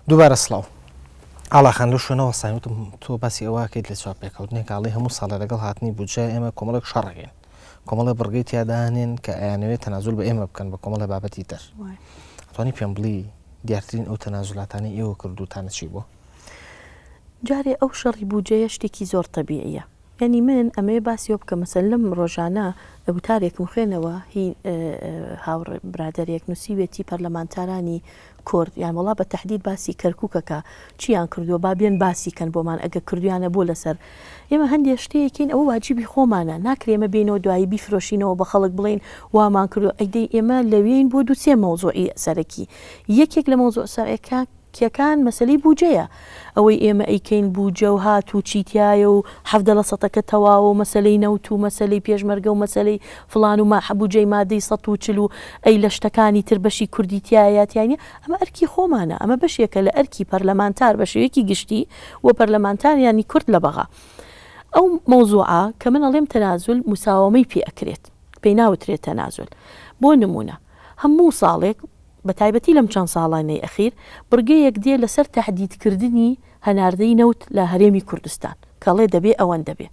دووبارە سڵاو. ئاڵا خان لەو شوێنە وەستاین وتم تۆ باسی ئەوە ئەکەیت لە چاوپێکەوتنێک ئاڵێ هەموو ساڵێ لەگەڵ هاتنی بودجە ئێمە کۆمەڵێک شەڕەکەین کۆمەڵێ بڕگەی تیادانێن کە ئەیانەوێت تەنازول بە ئێمە بکەن بە کۆمەڵێ بابەتی تر ئەتوانی پێم بڵی دیارترین ئەو تەنازولاتانەی ئێوە کردوتانە چی بووە؟ جارێ ئەو شەڕی بودجەیە شتێکی زۆر تەبیعیە یانی من ئەمەوێ باسی ئەوە بکەم مەسەلەن لەم ڕۆژانە وتارێکم خوێنەوە هی هاوڕێ برادەرێک نووسیوێتی پەرلەمانتارانی کورد یان وەڵا بە تەحدید باسی کەرکوکەکە چیان کردووە با بێن باسی کەن بۆمان ئەگە کردویانە بۆ لەسەر ئێمە هەندێ شتەیەکین ئەوە واجبی خۆمانە ناکرێ ئێمە بێینەوە دوایی بیفرۆشینەوە بە خەڵک بڵێین وامان کردووە ئەی دەی ئێمە لەوێین بۆ دوو سێ مەوزوعی سەرەکی یەکێک لە مەوزوع سەرەکە کیەکان مەسەلەی بوجەیە ئەوەی ئێمە ئەیکەین بوجە و هات و چی تیایە و 17 لە سەتەکە تەواوە و مەسەلەی نەوت و مەسەلەی پێشمەرگە و مەسەلەی فڵان و ماحە بوجەی مادەی 140 و ئەی لە شتەکانی تر بەشی کوردی تیایە یا تیای نیە ئەمە ئەرکی خۆمانە ئەمە بەشێکە لە ئەرکی پەرلەمانتار بە شێوەیەکی گشتی و پەرلەمانتاریانی کورد لە بەغا ئەو مەوزوعە کە من ئەڵێم تەنازول مساوەمەی پێ ئەکرێت پێی ناوترێت تەنازول بۆ نمونە هەموو ساڵێک بە تایبەتی لەم چەند ساڵانەی ئەخیر بڕگەیەک دێ لەسەر تەحدیدکردنی هەناردەی نەوت لە هەرێمی کوردستان کە ڵێ دەبێ ئەوەندە بێ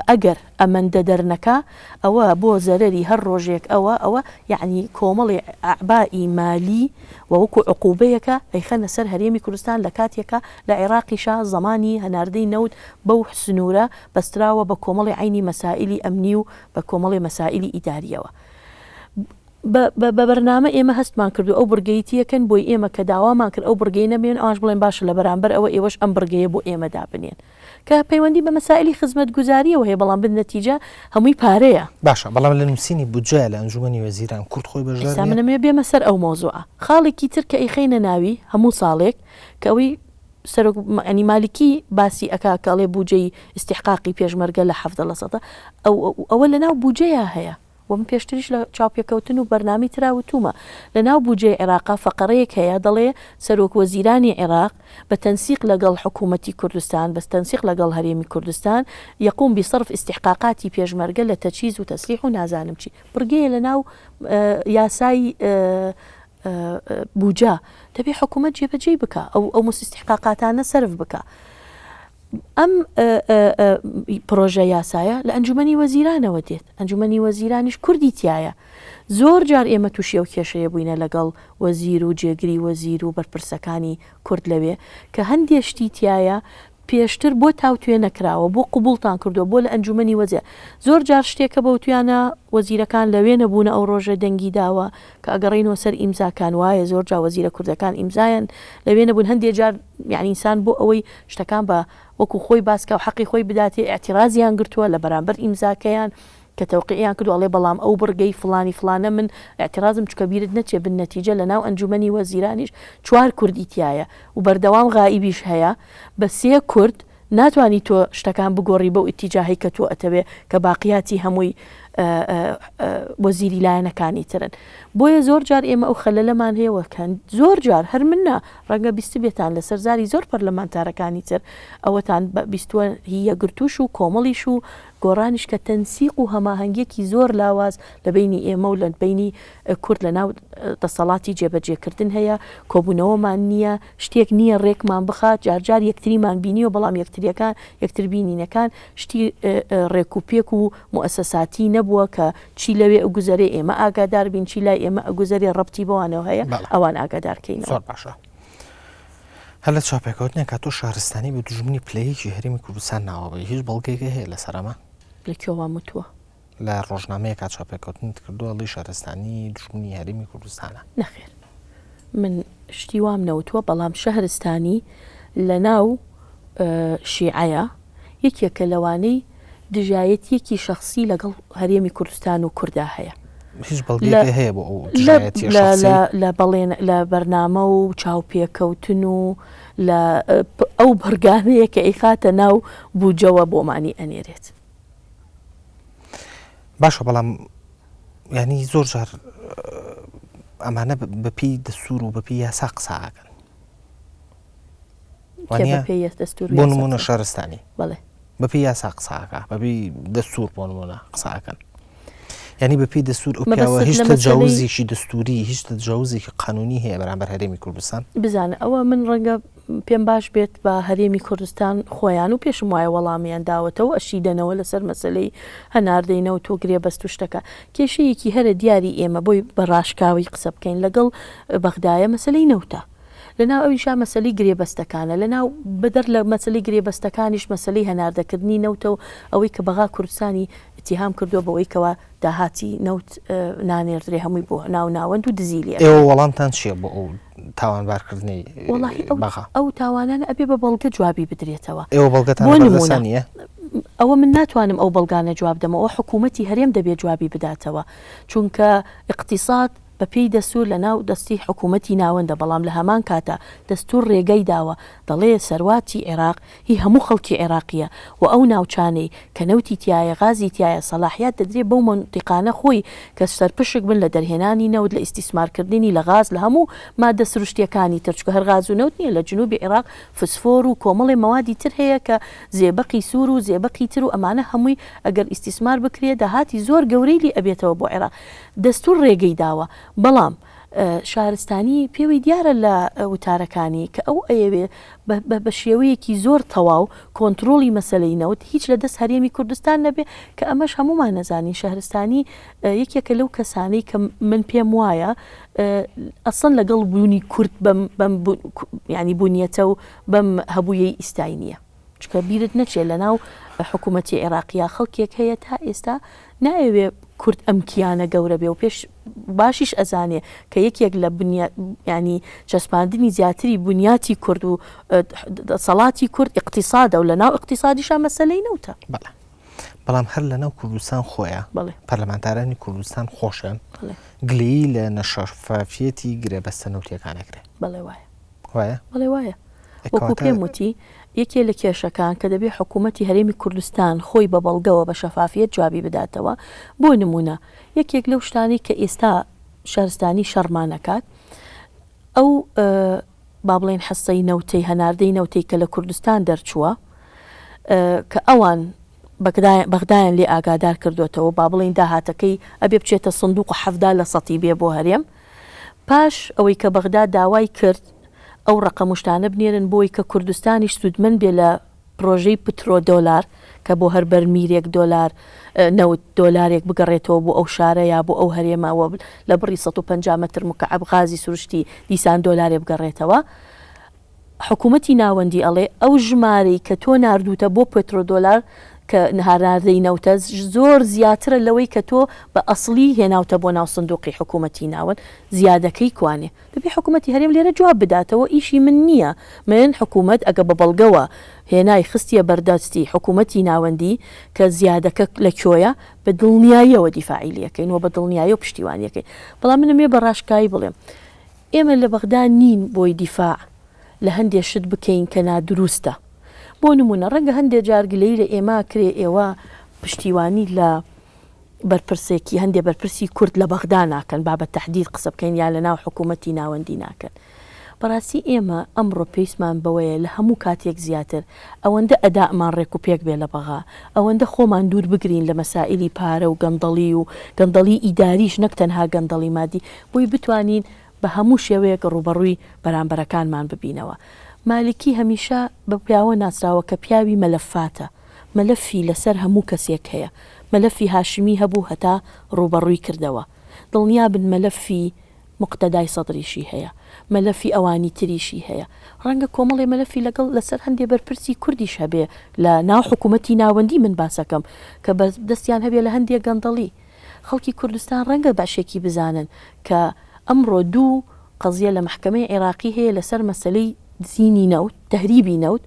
ئەگەر ئەمەندە دەرنەکا ئەوە بۆ زەرەری هەر ڕۆژێک ئەوە ئەوە یەعنی کۆمەڵی ئەعبائی مالی و وەکو عقوبەیەکە ئەیخەنە سەر هەرێمی کوردستان لە کاتێکا لە عێراقیشا زەمانی هەناردەی نەوت بەو سنوورە بەستراوە بە کۆمەڵی عەینی مەسائیلی ئەمنی و بە کۆمەڵی مەسائیلی ئیداریەوە. بە بە بە بەرنامە ئێمە هەستمان کردو ئەو بڕگەی تیەکەن بۆی ئێمە کە داوامان کرد ئەو بڕگەی نەبێن ئەوانش بڵێن باشە لە بەرامبەر ئەوە ئێوەش ئەم بڕگەیە بۆ ئێمە دابنێن کە پەیوەندی بە مەسائلی خزمەتگوزاریەوە هەیە بەڵام بن نەتیجە هەمووی پارەیە. باشە بەڵام لە نووسینی بودجە لە ئەنجومەنی وەزیران کورد خۆی بەشدار ئێستا من نیە؟ ئەمەوێ بێمە سەر ئەو مەوزوعە. خاڵێکی تر کە ئەیخەینە ناوی هەموو ساڵێک کە ئەوەی سەرۆک یانی مالکی باسی ئەکا کە ئەڵێ بوجەی ئیستیحقاقی پێشمەرگە لە 17 لە سەدە ئەو ئەوە لەناو بوجەیا هەیە. وە من پێشتریش لە چاوپێکەوتن و بەرنامەی ترا وتومە لە ناو بوجەی عێراقا فەقەرەیەک هەیە دەڵێ سەرۆک وەزیرانی عێراق بە تەنسیق لەگەڵ حکومەتی کوردستان بە تەنسیق لەگەڵ هەرێمی کوردستان یقوم بصرف استحقاقاتی پێشمەرگە لە تەجهیز و تەسلیح و نازانم چی بڕگەیە لە ناو یاسای بوجە دەبێ حکومەت جێبەجێی بکا ئەو ئەو مستحقاقاتانە سەرف بکا ئەم پرۆژە یاسایە لە ئەنجومەنی وەزیرانەوە دێت ئەنجومەنی وەزیرانیش کوردی تایە زۆر جار ئێمە تووشی ئەو کێشەیە بووینە لەگەڵ وەزیر و جێگری وەزیر و بەرپرسەکانی کورد لەوێ کە هەندێ شتی تایە پێشتر بۆ تاوتوێ نەکراوە، بۆ قبوڵتان کردووە، بۆ لە ئەنجومەنی وەزیر زۆر جار شتێکە بەوتویانە وەزیرەکان لەوێ نەبوونە ئەو ڕۆژە دەنگی داوە کە ئەگەڕێینەوە سەر ئیمزاکان وایە زۆر جار وەزیرە کوردەکان ئیمزایان لەوێ نەبوون هەندێ جار یانی ئینسان بۆ ئەوەی شتەکان بە وەکو خۆی باس کا و حەقی خۆی بداتێ ئیعتیرازیان گرتووە لە بەرامبەر ئیمزاکەیان کە تەوقیعیان کردوە ئەڵێ بەڵام ئەو بڕگەی فڵانی فڵانە من ئیعتیڕازم چونکە بیرت نەچێ بن نەتیجە لە ناو ئەنجومەنی وەزیرانیش چوار کوردی تیایە و بەردەوام غائیبیش هەیە بە سێ کورد ناتوانی تۆ شتەکان بگۆڕی بەو ئیتیجاهەی کە تۆ ئەتەوێ کە باقیاتی هەمووی وەزیری لایەنەکانی ترن بۆیە زۆر جار ئێمە ئەو خەلەلەمان هەیە وەکەن زۆر جار هەر من نا ڕەنگە بیستبێتان لەسەر زاری زۆر پەرلەمانتارەکانی تر ئەوەتان بیستوە هی یەکگرتووش و کۆمەڵیش و گۆڕانیش کە تەنسیق و هەماهەنگیەکی زۆر لاواز لە بەینی ئێمە و لە بەینی کورد لە ناو دەسەڵاتی جێبەجێکردن هەیە، کۆبوونەوەمان نییە، شتێک نییە ڕێکمان بخات، جارجار یەکتریمان بینیوە بەڵام یەکتریەکان یەکتر بینینەکان شتی ڕێک و پێک و موئەسەساتی نەبووە کە چی لەوێ ئەگوزەرێ ئێمە ئاگادار بین، چی لای ئێمە ئەگوزەرێ ڕەبتی بەوانەوە هەیە ئەوان ئاگادار کەینەوە. زۆر باشە. هەر لە چاوپێکەوتنێکا تۆ شارستانی بە دوژمنی پلە یەکی هەرێمی کوردستان ناوەبەی، هیچ بەڵگەیەکە هەیە لەسەر ئەمە؟ لە کوێ وام وتووە؟ لە ڕۆژنامەیەکا چاوپێکەوتنت کردووە ئەڵێی شارستانی دوژمنی هەرێمی کوردستانە. نەخێر من شتی وام نەوتووە، بەڵام شەهرستانی لەناو شیعەیە یەکێکە لەوانەی دژایەتیەکی شەخسی لەگەڵ هەرێمی کوردستان و کوردا هەیە. هیچ بەڵگەیەک هەیە بۆ ئەو دژایەتیە شەخسی؟ لە بەڵێن لە بەرنامە و چاوپێکەوتن و لە ئەو بڕگانەیە کە ئەیخاتە ناو بودجەوە بۆمانی ئەنێرێت. باشە بەڵام یانی زۆر جار ئەمانە بەپێی دەستور و بەپێی یاسا قسە ئەکەن. بۆ نمونە شارستانی بەپێی یاسا قسە ئەکا بەپێی دەستور بۆ نمونە قسە ئەکەن. یانی بە پێی دەستوور ئەو پیاوە مەبەستت هیچ لە مەسەلەی تەجاوزێکی دەستووری، هیچ تەجاوزێکی قانوونی هەیە بەرامبەر هەرێمی کوردستان؟ بزانە ئەوە من ڕەنگە پێم باش بێت بە هەرێمی کوردستان خۆیان و پێشم وایە وەڵامیان داوەتەوە ئەشی دەنەوە لەسەر مەسەلەی هەناردەی نەوت و گرێبەست و شتەکە. کێشەیەکی هەرە دیاری ئێمە بۆی بە ڕاشکاوی قسە بکەین لەگەڵ بەغدایە مەسەلەی نەوتە. لەناو ئەویشا مەسەلەی گرێبەستەکانە، لەناو بەدەر لە مەسەلەی گرێبەستەکانیش مەسەلەی هەناردەکردنی نەوتە و ئەوەی کە بەغا کوردستانی ئیتیهام کردووە بەوەی کەوا داهاتی نەوت نانێردرێ هەمووی بۆ ناو ناوەند و دزی لێ ئێوە ئەکرێ. وەڵامتان چییە بۆ ئەو تاوانبارکردنەی وەڵاهی ئەو بەغا؟ ئەو تاوانانە ئەبێ بە بەڵگە جوابی بدرێتەوە. ئێوە بەڵگەتان بۆ لەبەر دەستا نموونە نییە؟ ئەوە من ناتوانم ئەو بەڵگانە جواب دەمەوە، حکوومەتی هەرێم دەبێ جوابی بداتەوە، چونکە ئیقتیساد بە پێی دەستوور لە ناو دەستی حکوومەتی ناوەندە، بەڵام لە هەمان کاتا دەستوور رێگەی داوە دەڵێ سەرواتی عێراق هی هەموو خەڵکی عێراقییە و ئەو ناوچانەی کە نەوتی تیایە غازی تیایە سەلاحیات دەدرێ بەو مەنتیقانە خۆی کە سەرپشک بن لە دەرهێنانی نەوت لە ئیستیسمارکردنی لە غاز لە هەموو مادە سروشتییەکانی تر چونکە هەر غاز و نەوت نییە لە جنوبی عێراق فسفۆر و کۆمەڵێ مەوادی تر هەیە کە زێبەقی سوور و زێبەقی تر و ئەمانە هەمووی ئەگەر ئیستیسمار بکرێ داهاتی زۆر گەورەی لێ ئەبێتەوە بۆ عێراق دەستور ڕێگەی داوە، بەڵام شارستانی پێوەی دیارە لە وتارەکانی کە ئەو ئەیەوێ بە شێوەیەکی زۆر تەواو کۆنترۆڵی مەسەلەی نەوت هیچ لە دەست هەرێمی کوردستان نەبێ کە ئەمەش هەموومان نەزانین شەهرستانی یەکێکە لەو کەسانەی کە من پێم وایە ئەسڵەن لەگەڵ بوونی کورد بەم بەم ینی بوونیەتە و بەم هەبوویەی ئیستای نییە. چونکە بیرت نەچێت لەناو حکوومەتی عێراقیا خەڵکێک هەیە تا ئێستا نایەوێ کورد ئەم کیانە گەورە بێ و پێش باشیش ئەزانێ کە یەکێک لە بنیا یانی چەسپاندنی زیاتری بنیاتی کورد و دەسەڵاتی کورد ئیقتیسادە و لە ناو ئیقتیسادیشا مەسەلەی نەوتە. بەڵێ بەڵام هەر لە ناو کوردستان خۆیا بەڵێ. پەرلەمانتارانی کوردستان خۆشیان بەڵێ. گلەیی لە نەشەفافیەتی گرێبەستە نەوتیەکان ئەکرێ. بەڵێ وایە. وایە؟ بەڵێ وایە. وەکو پێم وتی یەکێ لە کێشەکان کە دەبێ حکوومەتی هەرێمی کوردستان خۆی بە بەڵگەوە بە شەفافیەت جوابی بداتەوە بۆ نموونە یەکێک لەو شتانەی کە ئێستا شارستانی شەڕمان ئەکات ئەو با بڵێین حسەی نەوتەی هەناردەی نەوتەی کە لە کوردستان دەرچووە کە ئەوان بەغدایان لێ ئاگادار کردوێتەوە با بڵێین داهاتەکەی ئەبێ بچێتە سندوق و حەفدا لە سەتی بێ بۆ هەرێم پاش ئەوەی کە بەغدا داوای کرد ئەو ڕەقەم و شتانە بنێرن بۆی کە کوردستانیش سوودمەند بێ لە پرۆژەی پترۆ دۆلار کە بۆ هەر بەرمیلێک دۆلار نەوت دۆلارێک بگەڕێتەوە بۆ ئەو شارە یا بۆ ئەو هەرێمە و لە بڕی 150 مەتر مکعب غازی سروشتی دیسان دۆلارێ بگەڕێتەوە حکوومەتی ناوەندی ئەڵێ ئەو ژمارەی کە تۆ ناردووتە بۆ پترۆدۆلار کە هەناردەی نەوتە زۆر زیاترە لەوەی کە تۆ بە ئەسڵی هێناوتە بۆ ناو سندوقی حکوومەتی ناوەند زیادەکەی کوانێ؟ دەبێ حکوومەتی هەرێم لێرە جواب بداتەوە ئیشی من نییە من حکوومەت ئەگە بە بەڵگەوە هێنای خستیە بەردەستی حکوومەتی ناوەندی کە زیادەکە لە کۆیە بە دڵنیاییەوە دیفاعی لێکەین و بە دڵنیاییەوە پشتیوانی ئەکەین بەڵام من ئەمەوێ بە ڕاشکاوی بڵێم ئێمە لە بەغدا نین بۆی دیفاع لە هەندێ شت بکەین کە نادروستە. بۆ نموونە ڕەنگە هەندێ جار گلەیی لە ئێمە کرێ ئێوە پشتیوانی لە بەرپرسێکی هەندێ بەرپرسی کورد لە بەغدا ناکەن با بە تەحدید قسە بکەین یا لە ناو حکوومەتی ناوەندی ناکەن. بەڕاستی ئێمە ئەمڕۆ پێویستمان بەوەیە لە هەموو کاتێک زیاتر ئەوەندە ئەداءمان ڕێک و پێک بێ لە بەغا، ئەوەندە خۆمان دوور بگرین لە مەسائیلی پارە و گەندەڵی و گەندەڵی ئیداریش نەک تەنها گەندەڵی مادی بۆی بتوانین بە هەموو شێوەیەک ڕووبەڕووی بەرامبەرەکانمان ببینەوە. مالکی هەمیشە بە پیاوە ناسراوە کە پیاوی مەلەفاتە، مەلەفی لەسەر هەموو کەسێک هەیە، مەلەفی هاشمی هەبوو هەتا ڕووبەڕووی کردەوە، دڵنیابن مەلەفی موقتەدای سەدریشی هەیە، مەلەفی ئەوانی تریشی هەیە، ڕەنگە کۆمەڵێ مەلەفی لەگەڵ لەسەر هەندێ بەرپرسی کوردیش هەبێ لە ناو حکوومەتی ناوەندی من باسەکەم کە بە دەستیان هەبێ لە هەندێ گەندەڵی. خەڵکی کوردستان ڕەنگە بەشێکی بزانن کە ئەمڕۆ دوو قەزیە لە مەحکەمەی عێراقی هەیە لەسەر مەسەلەی دزینی نەوت، تەهریبی نەوت،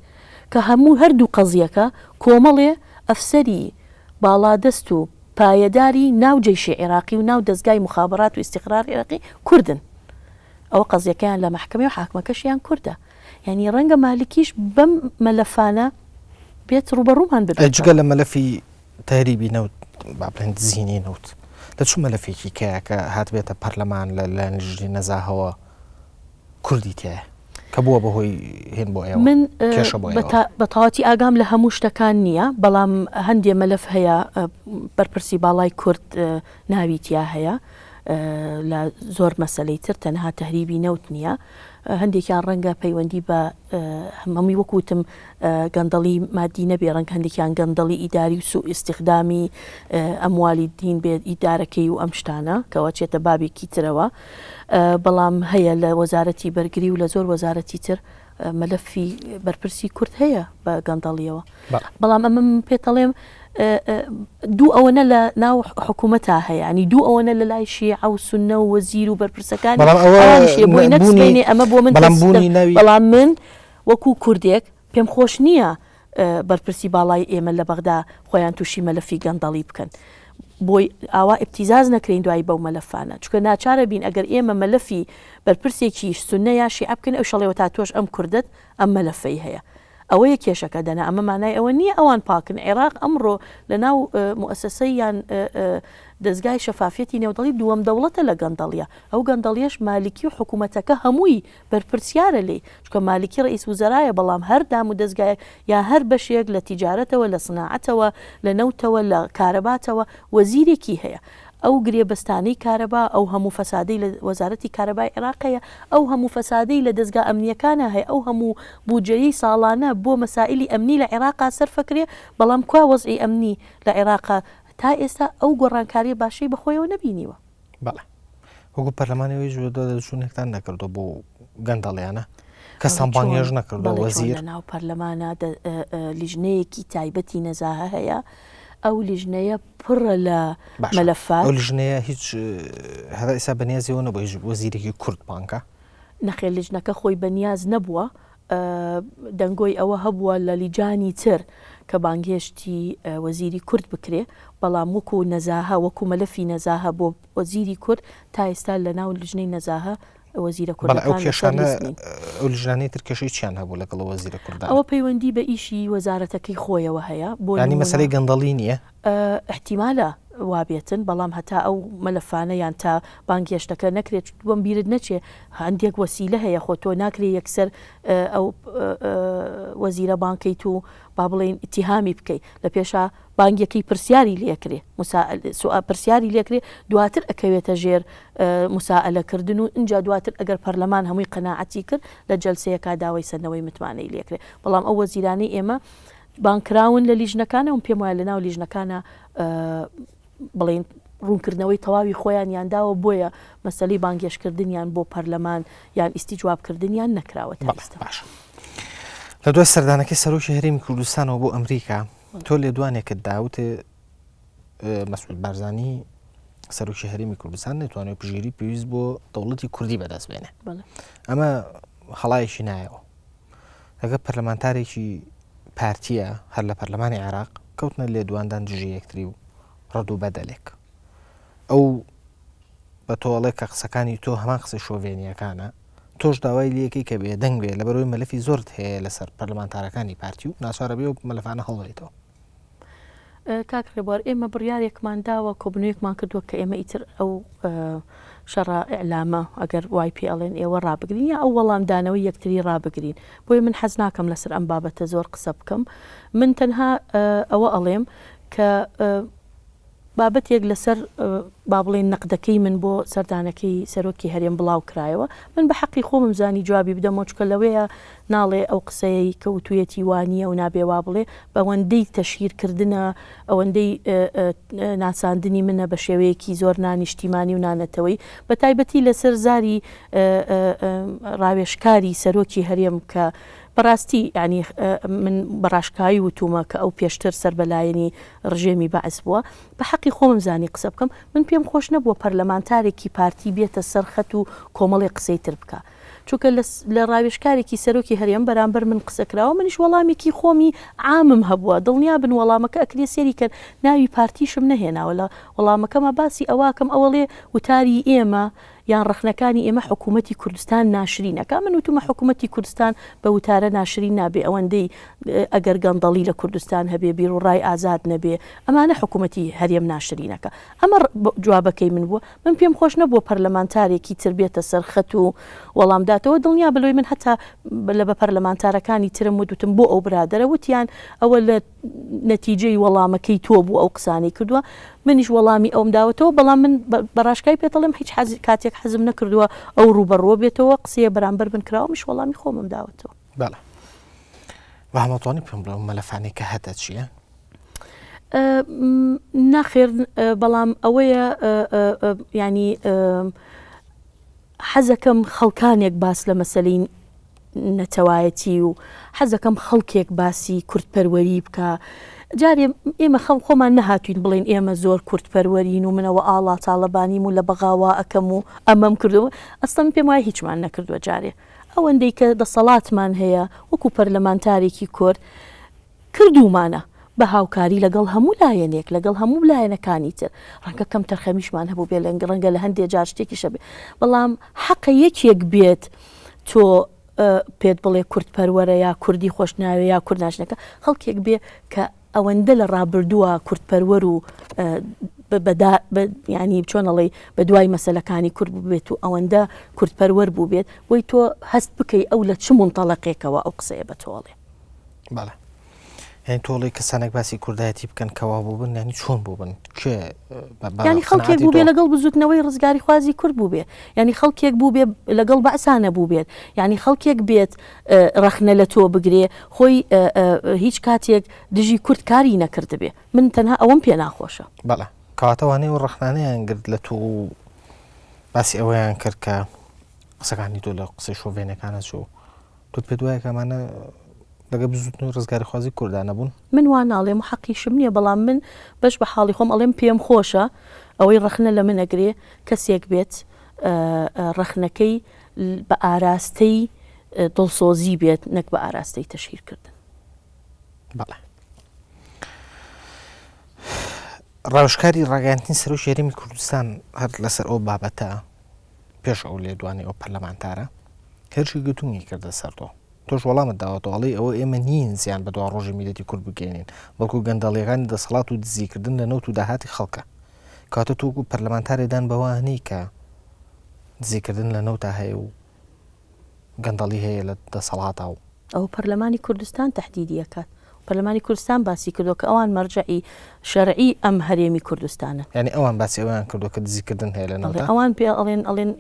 کە هەموو هەردوو قەزیەکە کۆمەڵێ ئەفسەری باڵادەست و پایەداری ناو جەیشی عێراقی و ناو دەزگای موخابەرات و ئیستیخرار عێراقی کوردن. ئەوە قەزیەکەیان لە مەحکەمەیە و حاکمەکەشیان کوردە. یانی ڕەنگە مالکیش بەم مەلەفانە بێت ڕووبەڕوومان ببێتەوە. جگە لە مەلەفی تەهریبی نەوت، با بڵێین دزینی نەوت، لە چ مەلەفێکی کەیە کە هاتبێتە پەرلەمان لە لایەن لیژنەی نەزاهەوە کوردی تیایە؟ کە بووە بە هۆی هێن بۆ ئێوە من کێشە بۆ ئێوە؟ بە تەواوەتی ئاگام لە هەموو شتەکان نییە، بەڵام هەندێ مەلەف هەیە بەرپرسی باڵای کورد ناوی تیا هەیە لە زۆر مەسەلەی تر تەنها تەهریبی نەوت نییە هەندێکیان ڕەنگە پەیوەندی بە هەمووی وەک وتم گەندەڵی مادی نەبێ ڕەنگە هەندێکیان گەندەڵی ئیداری و سوء ئیستیخدامی ئەموالی دین بێت ئیدارەکەی و ئەم شتانە کەەوە چێتە بابێکی ترەوە بەڵام هەیە لە وەزارەتی بەرگری و لە زۆر وەزارەتی تر مەلەفی بەرپرسی کورد هەیە بە گەندەڵیەوە بەڵام ئەمە من پێتەڵێم دوو ئەوەنە لە ناو حکوومەتا هەیە ینی دوو ئەوەنە لە لای شیعە و سونە و وەزیر و بەرپرسەکان بۆی نەکسبینێ ئەمە بۆ من بەڵام من وەکو کوردێک پێم خۆش نییە بەرپرسی باڵای ئێمە لە بەغدا خۆیان تووشی مەلەفی گەندەڵی بکەن بۆی ئاوا ئیبتیزاز نەکرێین دوایی بەو مەلەفانە چونکە ناچارە بین ئەگەر ئێمە مەلەفی بەرپرسێکی سوننە یا شیعە بکەین ئەویش ئەڵێ وەتا تۆش ئەم کوردەت ئەم مەلەفەی هەیە ئەوەیە کێشەکە دەنا ئەمە مانای ئەوە نییە ئەوان پاکن عێراق ئەمڕۆ لە ناو موئەسەسەی یان دەزگای شەفافیەتی نێودەڵی دووەم دەوڵەتە لە گەندەڵیە ئەو گەندەڵیەش مالکی و حکوومەتەکە هەمووی بەرپرسیارە لێی، چونکە مالکی ڕەئیس وزەرایە، بەڵام هەر دامودەزگایەک یا هەر بەشێک لە تیجارەتەوە، لە سناعەتەوە، لە نەوتەوە، لە کارەباتەوە وەزیرێکی هەیە. ئەو گرێبەستانەی کارەبا، ئەو هەموو فەسادەی لە وەزارەتی کارەبای عێراق هەیە، ئەو هەموو فەسادەی لە دەزگا ئەمنییەکانا هەیە، ئەو هەموو بودجەیەی ساڵانە بۆ مەسائیلی ئەمنی لە عێراقا سەرفەکرێ، بەڵام کوا وەزعی ئەمنی لە عێراقا تا ئێستا ئەو گۆڕانکارییە باشەی بەخۆیەوە نەبینیوە. بەڵێ وەکو پەرلەمانی هیچ بەدواداچوونێکتان نەکردووە بۆ گەندەڵیانە کەستان بانگێژ نەکردووە وەزیر لە ناو پەرلەمانە لیژنەیەکی تایبەتی نەزاهە هەیە ئەو لیژنەیە پڕە لە مەلەفات ئەو لیژنەیە هیچ هەتا ئێستا بەنیازیەوە نەبوو هیچ وەزیرێکی کورد بانکە نەخێر لیژنەکە خۆی بەنیاز نەبووە دەنگۆی ئەوە هەبووە لە لیجانی تر کە بانگهێشتی وەزیری کورد بکرێ، بەڵام وەکو نەزاهە، وەکو مەلەفی نەزاهە بۆ وەزیری کورد تا ئێستا لە ناو لیژنەی نەزاهە وەزیرە بەڵێ ئەو کوردەکان لەسەر کێشانە لیست نین. ئەو لیژنانەی تر کێشەی چیان هەبوو لەگەڵ ئەو وەزیرە کوردانە؟ ئەوە پەیوەندی بە ئیشی وەزارەتەکەی خۆیەوە هەیە، بۆ یانی نموونە. مەسەلەی گەندەڵی نییە؟ ئیحتیمالە وابێتن، بەڵام هەتا ئەو مەلەفانە یان تا بانگهێشتەکە نەکرێت، بۆم بیرت نەچێ هەندێک وەسیلە هەیە خۆ تۆ ناکرێ یەکسەر ئەو وەزیرە بانکەیت و با بڵێین ئیتیهامی بکەی لە پێشا بانگیەکەی پرسیاری لێکرێ پرسیاری لێکرێ دواتر ئەکەوێتە ژێر مسائلەکردن و ئینجا دواتر ئەگەر پەرلەمان هەمووی قەناعەتی کرد لە جەلسەیەکا داوای سەندنەوەی متمانەی لێکرێ بەڵام ئەو وەزیرانەی ئێمە بانگکراون لە لیژنەکانە و پێم وایە لە ناو لیژنەکانە بڵێین ڕوونکردنەوەی تەواوی خۆیانیان داوە بۆیە مەسەلەی بانگێشتکردنیان بۆ پەرلەمان یان ئیستیجوابکردنیان نەکراوە تا ئیستا. باشە لە دوای سەردانەکەی سەرۆکی هەرێمی کوردستانەوە بۆ ئەمریکا تۆ لێدوانێکت داوت مەسعود بارزانی سەرۆکی هەرێمی کوردستان نەتوانێت پژیری پێویست بۆ دەوڵەتی کوردی بەدەست بێنێ ئەمە هەڵایەکی نایەوە لەگە پەرلەمانتارێکی پارتیە هەر لە پەرلەمانی عێراق کەوتنە لێدواندان دژی یەکتری و ڕەد و بەدەلێک. ئەو بە تۆ ئەڵێ کە قسەکانی تۆ هەمان قسەی شۆڤێنییەکانە، تۆش داوای لێکەی کە بێدەنگ بێ لەبەرئەوەی مەلەفی زۆرت هەیە لەسەر پەرلەمانتارەکانی پارتی و ناچارە بێ ئەو مەلەفانە هەڵبەیتەوە. کاک ڕێبوار ئێمە بڕیارێکمان داوە کۆبنەوەیەکمان کردووە کە ئێمە ئیتر ئەو شەڕە ئیعلامە ئەگەر وای پێ ئەڵێن ئێوە ڕابگرین یا ئەو وەڵامدانەوەی یەکتری ڕابگرین بۆیە من حەز ناکەم لەسەر ئەم بابەتە زۆر قسە بکەم من تەنها ئەوە ئەڵێم کە بابەتێک لەسەر با بڵێین نەقدەکەی من بۆ سەردانەکەی سەرۆکی هەرێم بڵاو کرایەوە، من بە حەقی خۆمم زانی جوابی بدەمەوە چونکە لەوەیە ناڵێ ئەو قسەیەی کە وتویەتی وا نییە و نابێ وا بڵێ، بەوەندەی تەشهیر کردنە، ئەوەندەی ناساندنی منە بە شێوەیەکی زۆر نانیشتیمانی و نانەتەوەیی، بە تایبەتی لەسەر زاری ڕاوێژکاری سەرۆکی هەرێم کە بەڕاستی یانی من بە ڕاشکاوی وتومە کە ئەو پێشتر سەر بە لایەنی ڕژێمی بەعس بووە، بە حەقی خۆمم زانی قسە بکەم، من پێم خۆش نەبووە پەرلەمانتارێکی پارتی بێتە سەر خەت و کۆمەڵێک قسەی تر بکا. چونکە لە لە ڕاوێژکارێکی سەرۆکی هەرێم بەرامبەر من قسە کراوە، منیش وەڵامێکی خۆمی عامم هەبووە، دڵنیا بن وەڵامەکە ئەکرێ سەیری کەن ناوی پارتیشم نەهێناوە، لە وەڵامەکەما باسی ئەوە ئەکەم ئەوەڵێ وتاری ئێمە. یان ڕەخنەکانی ئێمە حکوومەتی کوردستان ناشرین ئەکا. من وتومە حکوومەتی کوردستان بە وتارە ناشرین نابێ، ئەوەندەی ئەگەر گەندەڵی لە کوردستان هەبێ، بیروڕای ئازاد نەبێ، ئەمانە حکوومەتی هەرێم ناشرین ئەکا. ئەمە جوابەکەی من بووە. من پێم خۆش نەبووە پەرلەمانتارێکی تر بێتە سەر خەت و وەڵام داتەوە، دڵنیا بە لەوەی من هەتا لە بە پەرلەمانتارەکانی ترم وت، وتم بۆ ئەو برادەرە، وتیان ئەوە لە نەتیجەی وەڵامەکەی تۆ بوو ئەو قسانەی کردووە، منیش وەڵامی ئەوم داوەتەوە، بەڵام من بە ڕاشکاوی پێت ئەڵێم هیچ حەز کاتێک حەزم نەکردووە ئەو ڕووبەڕووە بێتەوە، قسەیە بەرامبەر من کراوە منیش وەڵامی خۆمم داوەتەوە. بەڵێ. بەڵام ئەتوانی پێم بڵێ ئەو مەلەفانەی کە هەتە چییە؟ ناخێر بەڵام ئەوەیە ینی حەزەکەم خەڵکانێک باس لە مەسەلەی نەتەوایەتی و حەزەکەم خەڵکێک باسی کوردپەروەری بکا جارێ ئێمە خەم خۆمان نەهاتوین بڵێن ئێمە زۆر کوردپەروەرین و منەوە ئاڵا تاڵەبانیم و لە بەغا وا ئەکەم و ئەمەم کردو ئەسڵەن پێم وایە هیچمان نەکردووە جارێ ئەوەندەی کە دەسەڵاتمان هەیە وەکو پەرلەمانتارێکی کورد کردوومانە، بە هاوکاری لەگەڵ هەموو لایەنێک، لەگەڵ هەموو لایەنەکانی تر، ڕەنگە کەمتەرخەمیشمان هەبووبێ، ڕەنگە لە هەندێ جار شتێکیش هەبێ، بەڵام حەقە یەکێک بێت تۆ پێت بڵێ کوردپەروەرە یا کوردی خۆش ناوێ یا کورد ناشنەکە، خەڵکێک بێ کە ئەوەندە لە ڕابردووە کوردپەروەر و ینی چۆن ئەڵێی بە دوای مەسەلەکانی کورد بووبێت و ئەوەندە کوردپەروەر بووبێت، بۆی تۆ هەست بکەی ئەو لە چ مونتەڵەقێکەوە ئەو قسەیە بە تۆ ئەڵێ. بەڵێ یانی تۆ ئەڵێی کەسانێک باسی کوردایەتی بکەن کە وا بووبن یانی چۆن بووبن کێ ینی خەڵکێک بوو بێ لەگەڵ بزوتنەوەی ڕزگاریخوازی کورد بوو بێ ینی خەڵکێک بوو بێ لەگەڵ بەعسانە بوو بێت ینی خەڵکێک بێت ڕەخنە لە تۆ بگرێ خۆی هیچ کاتێک دژی کورد کاری نەکردبێ من تەنها ئەوەم پێ ناخۆشە. بەڵێ کەواتە وانەی و ڕەخنانەیان گرت لە تۆ و باسی ئەوەیان کرد کە قسەکانی تۆ لە قسەی شۆڤێنەکانە چوو تۆ پێت وایە کە ئەمانە لەگەڵ بزووتنەوەی ڕزگاریخوازی کوردا نەبوون؟ من وا ناڵێم و حەقیشم نییە، بەڵام من بەش بە حاڵی خۆم ئەڵێم پێم خۆشە ئەوەی ڕەخنە لە من ئەگرێ کەسێک بێت ڕەخنەکەی بە ئاراستەی دڵسۆزی بێت نەک بە ئاراستەی تەشهیرکردن. بەڵێ. ڕاوێژکاری ڕاگەیاندنی سەرۆکی هەرێمی کوردستان هەر لەسەر ئەو بابەتە پێش ئەو لێدوانەی ئەو پەرلەمانتارە هێرشی گوتونی کردە سەر تۆ تۆش وەڵامت داوەتەوە ئەڵێی ئەوە ئێمە نین زیان بە دواڕۆژی میللەتی کورد بگەیەنین بەڵکو گەندەڵیەکانی دەسەڵات و دزیکردن لە نەوت و داهاتی خەڵکە کەواتە تۆ وەکو پەرلەمانتارێ دان بەوە نی کە دزیکردن لە نەوتا هەیە و گەندەڵی هەیە لە دەسەڵاتا و. ئەوە پەرلەمانی کوردستان تەحدیدی ئەکات. پەرلەمانی کوردستان باسی کردوە کە ئەوان مەرجەعی شەرعی ئەم هەرێمی کوردستانن. یانی ئەوان باسی ئەوەیان کردوە کە دزی کردن هەیە لە نەوتا؟ ئەوان پێ ئەڵێن ئەڵێن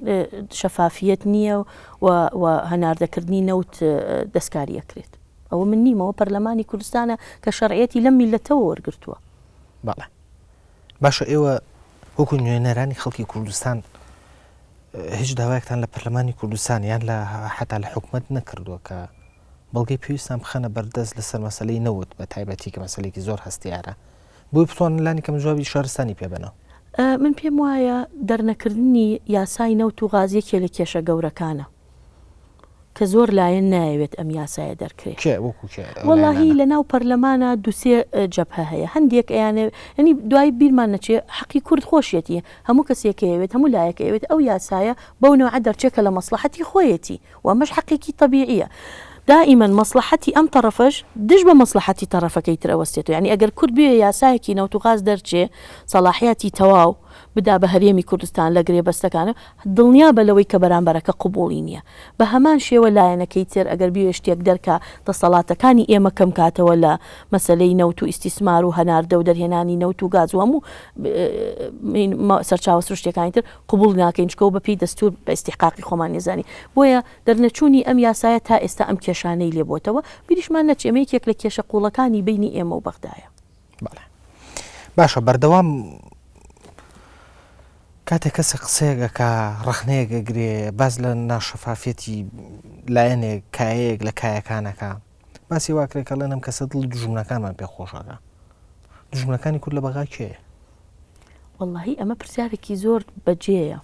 شەفافیەت نییە و و هەناردەکردنی نەوت دەستکاری ئەکرێت. ئەوە من نیم ئەوە پەرلەمانی کوردستانە کە شەرعیەتی لەم میللەتەوە وەرگرتووە. بەڵێ. باشە ئێوە وەکو نوێنەرانی خەڵکی کوردستان هیچ داوایەکتان لە پەرلەمانی کوردستان یان لە حتا لە حکومەت نەکردووە کە بەڵگەی پێویستان بخەنە بەردەست لەسەر مەسەلەی نەوت بە تایبەتی کە مەسەلەیەکی زۆر هەستیارە بۆی بتوانن لانی کەم جوابی شارستانی پێ بەنەوە. من پێم وایە دەرنەکردنی یاسای نەوت و غاز یەکێ لە کێشە گەورەکانە کە زۆر لایەن نایەوێت ئەم یاسایە دەرکرێ. کێ وەکو کێ ئەو وەڵاهی لایەنانە؟ لە ناو پەرلەمانا دوسێ جەبهە هەیە هەندێک ئەیانەوێ یانی دوای بیرمان نەچێ حەقی کورد خۆشیەتی هەموو کەسێک ئەیەوێت هەموو لایەک ئەیەوێت ئەو یاسایە بەو نەوعە دەرچێ کە لە مەسڵەحەتی خۆیەتی و ئەمەش حەقێکی تەبیعیە. دائیمەن مەسڵەحەتی ئەم تەڕەفەش دژ بە مەسڵەحەتی تەڕەفەکەی تر ئەوەستێتەوە. یانی ئەگەر کورد بێ یاسایەکی نەوت و غاز دەرچێ، سەڵاحیاتی تەواو بدا بە هەرێمی کوردستان لە گرێبەستەکان، دڵنیا بە لەوەی کە بەرامبەرەکە قبوڵی نییە. بە هەمان شێوە لایەنەکەی تر ئەگەر بیەوێ شتێک دەرکا، دەسەڵاتەکانی ئێمە کەم کاتەوە لە مەسەلەی نەوت و ئیستیسمار و هەناردە و دەرهێنانی نەوت و گاز و هەموو سەرچاوە سروشتیەکانی تر، قبوڵ ناکەین چونکە ئەوە بەپێی دەستور بە ئیستیحقاقی خۆمان نێزانین بۆیە دەرنەچوونی ئەم یاسایە تا ئێستا ئەم کێشانەی لێ بۆتەوە بیریشمان نەچێ ئەمە یەکێک لە کێشە قوڵەکانی بەینی ئێمە و بەغدایە. بەڵێ باشە بەردەوام کاتێک کەسێک قسەیەک ئەکا ڕەخنەیەک ئەگرێ باس لە ناشەفافیەتی لایەنێک کایەیەک لە کایەکانەکە باسی واکرێ کە ئەڵێن ئەم کەسە دڵی دوژمنەکانمان پێ خۆشەکە دوژمنەکانی کورد لە بەغا کێیە؟ وەڵاهی ئەمە پرسیارێکی زۆر بەجێیە.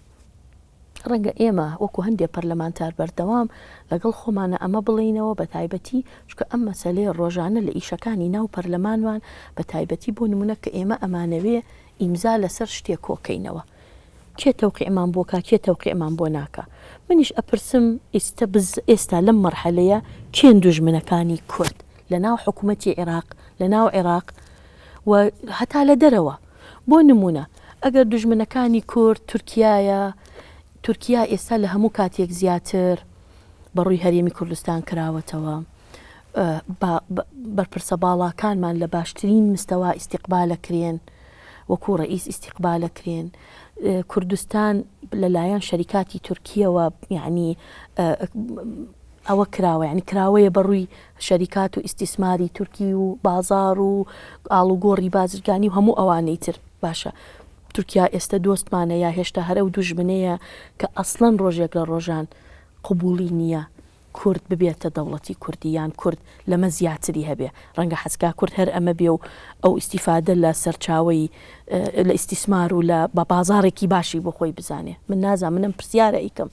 ڕەنگە ئێمە وەکو هەندێ پەرلەمانتار بەردەوام لەگەڵ خۆمانە ئەمە بڵێینەوە بە تایبەتی چونکە ئەم مەسەلەیە ڕۆژانە لە ئیشەکانی ناو پەرلەمانمان بە تایبەتی بۆ نمونە کە ئێمە ئەمانەوێ ئیمزا لەسەر شتێک کۆکەینەوە. کێ تەوقیعمان بۆ کا کێ تەوقیعمان بۆ ناکا؟ منیش ئەپرسم ئیستە بز ئێستا لەم مەرحەلەیە کێن دوژمنەکانی کورد لە ناو حکومەتی عیراق لە ناو عیراق و هەتا لە دەرەوە؟ بۆ نمونە ئەگەر دوژمنەکانی کورد تورکیایە تورکیا ئێستا لە هەموو کاتێک زیاتر بە ڕووی هەرێمی کوردستان کراوەتەوە بەرپرسە باڵاکانمان لە باشترین مستەوا ئیستیقبالەکرێن وەکو ڕئیس ئیستیقبالەکرێن کوردستان لەلایەن شەریکاتی تورکیەوە یعنی ئەوە کراوە یعنی کراوەیە بە ڕووی شەریکات و ئیستیسماری تورکی و بازار و ئاڵوگۆڕی بازرگانی و هەموو ئەوانەی تر باشە تورکیا ئێستە دۆستمانە یا هێشتا هەر ئەو دوژمنەیە کە ئەسڵەن ڕۆژێک لە ڕۆژان قبوڵی نییە کورد ببێتە دەوڵەتی کوردی یان کورد لەمە زیاتری هەبێ ڕەنگە حەزکا کورد هەر ئەمە بێ و ئەو ئیستیفادە لە سەرچاوەی لە ئیستیسمار و لە بە بازاڕێکی باشی بۆ خۆی بزانێ من نازانم من ئەم پرسیارە ئەیکەم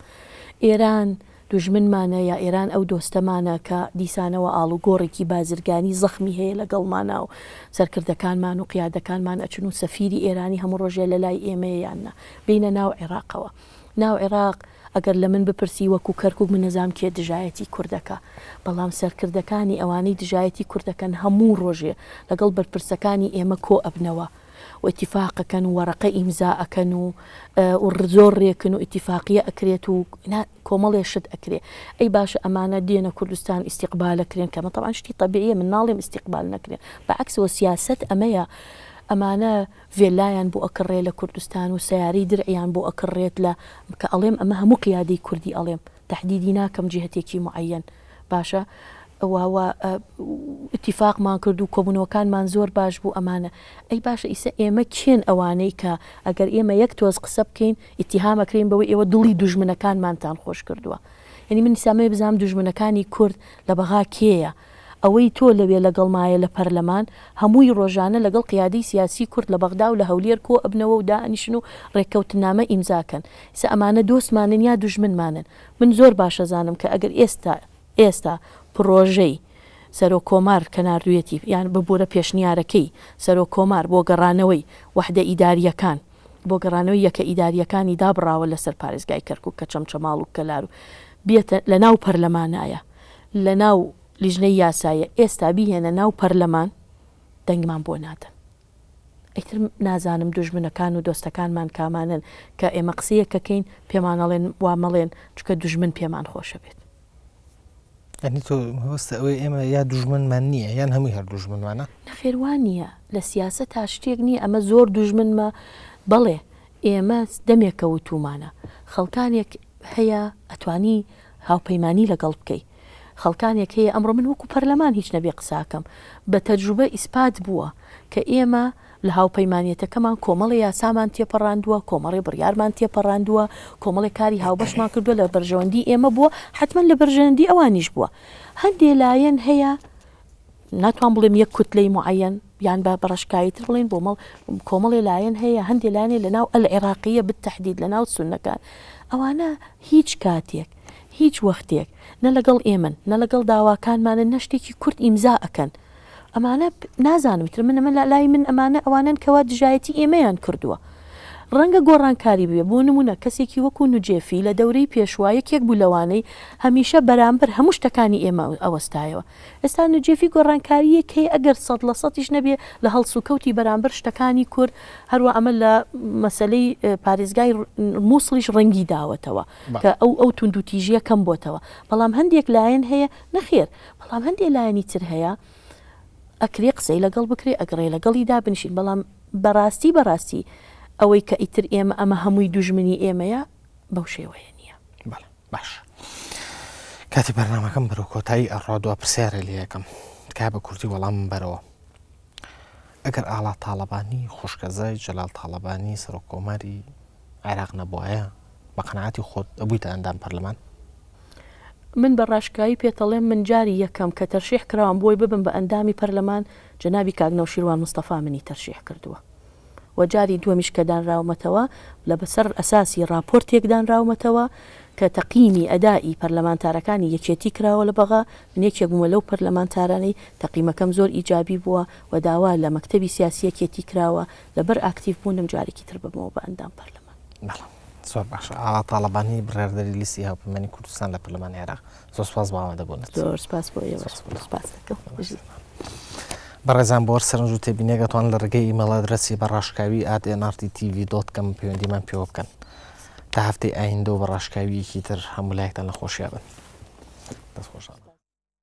ئێران دوژمنمانە یا ئێران ئەو دۆستەمانە کە دیسانەوە ئاڵوگۆڕێکی بازرگانی زەخمی هەیە لەگەڵمانا و سەرکردەکانمان و قیادەکانمان ئەچن و سەفیری ئێرانی هەموو ڕۆژێ لە لای ئێمەیە یان نا بێینە ناو عێراقەوە ناو عێراق ئەگەر لە من بپرسی وەکو کەرکوک من نەزام کێ دژایەتی کوردەکە بەڵام سەرکردەکانی ئەوانەی دژایەتی کوردەکەن هەموو ڕۆژێ لەگەڵ بەرپرسەکانی ئێمە کۆ ئەبنەوە و ئیتیفاق ئەکەن و وەرەقە ئیمزا ئەکەن و و زۆر رێکن و ئیتیفاقیە ئەکرێت و کۆمەڵێ شت ئەکرێ ئەی باشە ئەمانە دێنە کوردستان ئیستیقبال ئەکرێن کەمە تەبعەن شتی تەبیعیە من ناڵێم ئیستیقبال نەکرێن بە عەکسەوە سیاسەت ئەمەیە ئەمانە ڤێلایان بۆ ئەکڕێ لە کوردستان و سەیارەی درعیان بۆ ئەکڕێت لە کە ئەڵێم ئەمە هەموو قیادەی کوردی ئەڵێم تەحدیدی ناکەم جیهەتێکی معەیەن باشە و و ئیتیفاقمان کرد و کۆبوونەوەکانمان زۆر باش بوو ئەمانە ئەی باشە ئیسە ئێمە کێن ئەوانەی کە ئەگەر ئێمە یەک تۆز قسە بکەین ئیتیهام ئەکرێین بەوەی ئێوە دڵی دوژمنەکانمانتان خۆش کردووە یعنی من ئیسا بزانم دوژمنەکانی کورد لە بەغا کێیە ئەوەی تۆ لەوێ لەگەڵمایە لە پەرلەمان هەمووی ڕۆژانە لەگەڵ قیادەی سیاسی کورد لە بەغدا و لە هەولێر کۆ ئەبنەوە و دائەنیشن و ڕێککەوتننامە ئیمزا کەن ئیسا ئەمانە دۆستمانن یا دوژمنمانن من زۆر باش ئەزانم کە ئەگەر ئێستا ئێستا پڕۆژەی سەرۆک کۆمار کە ناردوویەتی یان ببورە پێشنیارەکەی سەرۆک کۆمار بۆ گەڕانەوەی وەحدە ئیدارییەکان بۆ گەڕانەوەی یەکە ئیدارییەکانی دابڕاوە لەسەر پارێزگای کەرکوک کە چەمچەماڵ و کەلار و بێتە لەناو پەرلەمانایە لەناو لیژنەی یاساییە ئێستا بیهێنە ناو پەرلەمان دەنگمان بۆ نادەن. ئیتر نازانم دوژمنەکان و دۆستەکانمان کامانەن کە ئێمە قسەیەک ئەکەین پێمان ئەڵێن وا مەڵێن چونکە دوژمن پێمان خۆشە بێت. یانی تۆ مەبەستە ئەوەی ئێمە یا دوژمنمان نییە یان هەمووی هەر دوژمنمانە؟ نەخێر وا نییە لە سیاسەتا شتێک نییە ئەمە زۆر دوژمنمە بەڵێ ئێمە دەمێکە وتوومانە خەڵکانێک هەیە ئەتوانی هاوپەیمانی لەگەڵ بکەی خەڵکانێک هەیە ئەمڕۆ من وەکو پەرلەمان هیچ نەبێ قساکەم بە تەجروبە ئیسپات بووە کە ئێمە لە هاوپەیمانیەتەکەمان کۆمەڵی یاسامان تێپەڕاندووە کۆمەڵی بڕیارمان تێپەڕاندووە کۆمەڵی کاری هاوبەشمان کردووە لە بەرژەوەندی ئێمە بووە حتمما لە بەرژەوەندی ئەوانیش بووە هەندێ لایەن هەیە ناتوان بڵێم یەک کوتلەی معەن یان بە بەڕەشکایی تر بڵێن بۆ مەڵ کۆمەڵێ لایەن هەیە هەندێ لایەنێ لە ناو ئەلعێراقیە بالتحدید لە ناو سوننەکان ئەوانە هیچ کاتێک هیچ وەختێک نە لەگەڵ ئێمەن نە لەگەڵ داواکانمانن نە شتێکی کورد ئیمزا ئەکەن ئەمانە نازانم تر من ئەمە لای من ئەمانە ئەوانەن کەوا دژایەتی ئێمەیان کردووە ڕەنگە گۆڕانکاری بێ بۆ نمونە کەسێکی وەکو نوجێفی لە دەورەی پێشوا یەکێک بوو لەوانەی هەمیشە بەرامبەر هەموو شتەکانی ئێمە ئەوەستایەوە ئێستا نوجێفی گۆڕانکارییەک هەیە ئەگەر سەد لە سەدیش نەبێ لە هەڵسوکەوتی بەرامبەر شتەکانی کورد، هەروا ئەمە لە مەسەلەی پارێزگای موسڵیش ڕەنگی داوەتەوە کە ئەو ئەو توندوتیژییە کەم بۆتەوە، بەڵام هەندێک لایەن هەیە نەخێر، بەڵام هەندێ لایەنی تر هەیە ئەکرێ قسەی لەگەڵ بکرێ ئەگڕێ لەگەڵی دابنیشین، بەڵام بەڕاستی بەڕاستی ئەوەی کە ئیتر ئێمە ئەمە هەمووی دوژمنی ئێمەیە بەو شێوەیە نییە. بەڵێ. باش کاتی بەرنمەکەم بەرەو کۆتایی ئەڕوا دو پرسیارە لێ یەکەم تکایە بە کوردی وەڵامم بەرەوە ئەگەر ئاڵا تاڵەبانی خوشکەزای جەلال تاڵەبانی سەرۆک کۆماری عێراق نەبوایە بە قەناعەتی خۆت ئەبوویتە ئەندام پەرلەمان؟ من بە ڕاشکاوی پێتەڵێم من جاری یەکەم کە تەرشیح کراوم بۆی ببم بە ئەندامی پەرلەمان جەنابی کاک نەوشیروان مستەفا منی تەرشیح کردووە. و جاری دووەمیش کە دانراومەتەوە لە بەسەر ئەساسی ڕاپۆرتێک دانراومەتەوە کە تەقیمی ئەدائی پەرلەمانتارەکانی یەکێتی کراوە لە بەغا، من یەکێک بوومە لەو پەرلەمانتارانەی تەقیمەکەم زۆر ئیجابی بووە و داوا لە مەکتەبی سیاسی یەکێتی کراوە لەبەر ئاکتیڤ بوونم جارێکی تر ببمەوە بە ئەندام پەرلەمان. بەڵێ زۆر باشە. ئاڵا تاڵەبانی بڕیاردەری لیستی هاوپەیمانی کوردستان لە پەرلەمانی عێراق زۆر سپاس بۆ ئامادەبوونت. زۆر سپاس بۆ ئێوەش. سپاس دەکەم. بەڕێزان بۆ هەر سەرنج و تێبینیەک ئەتوانن لە ڕێگەی ئیمەڵ ئەدرەسی بە ڕاشکاوی at nrttv dot com پەیوەندیمان پێوە بکەن. تا هەفتەی ئایندە و بە ڕاشکاوییەکی تر هەموو لایەکتان لە خۆشیا بن. دەست خۆشان.